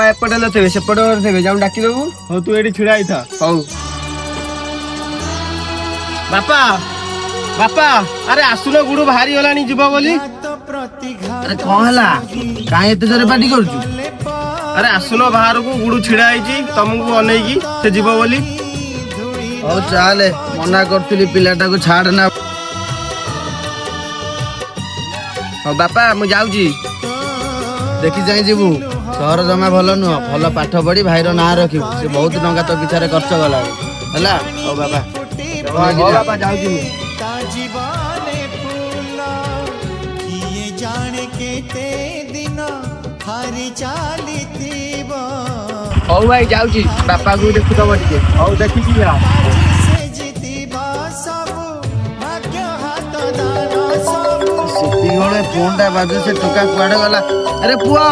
ଏପଟେ ନଥିବେ, ସେପଟେ ଘରେ ଥିବେ, ଯାଉନୁ ଡାକିଦବୁ। ହଉ, ତୁ ଏଇଠି ଛିଡା ହେଇଥା। ହଉ। ବାପା, ବାପା, ଆରେ ଆସୁନ, ଗୁଡୁ ବାହାରି ଗଲାଣି ଯିବ ବୋଲି। ଆରେ, କଣ ହେଲା? କାହିଁ ଏତେ ଜୋରେ ପାଟି କରୁଛୁ? ଆରେ ଆସୁନ ବାହାରକୁ, ଗୁଡୁ ଛିଡା ହେଇଛି ତମକୁ ଅନେଇକି, ସେ ଯିବ ବୋଲି। ହଉ ଚାଲେ। ମନା କରୁଥିଲି ପିଲାଟାକୁ ଛାଡ ନା। ହଉ ବାପା, ମୁଁ ଯାଉଛି। ଦେଖି ଚାହିଁ ଯିବୁ, ସହର ଜମା ଭଲ ନୁହଁ। ଭଲ ପାଠ ପଢି ଭାଇର ନାଁ ରଖିବୁ। ସେ ବହୁତ ଟଙ୍କା ତୋ ପିଛାରେ ଖର୍ଚ୍ଚ କଲାଣି। ହେଲା, ହଉ ବାବା। ହଉ ବାପା, ଯାଉଛି ମୁଁ। ତା ଜୀବନେ ଫୁଲ, କିଏ ଜାଣେ କେତେ ଦିନ ହାରି ଚାଲିଥିବ। ହଉ ଭାଇ, ଯାଉଛି, ବାପାକୁ ଦେଖୁଥବ ଟିକେ। ହଉ, ଦେଖିକି ଯା। ସେ ଜିତିବ ସବୁ ଭାଗ୍ୟ ହାତ ଦାନ ସବୁ। ସେତିକି ବେଳେ ଫୋନ ଟା ବାଜୁ, ସେ ଟୋକା କୁଆଡେ ଗଲା? ଆରେ ପୁଅ।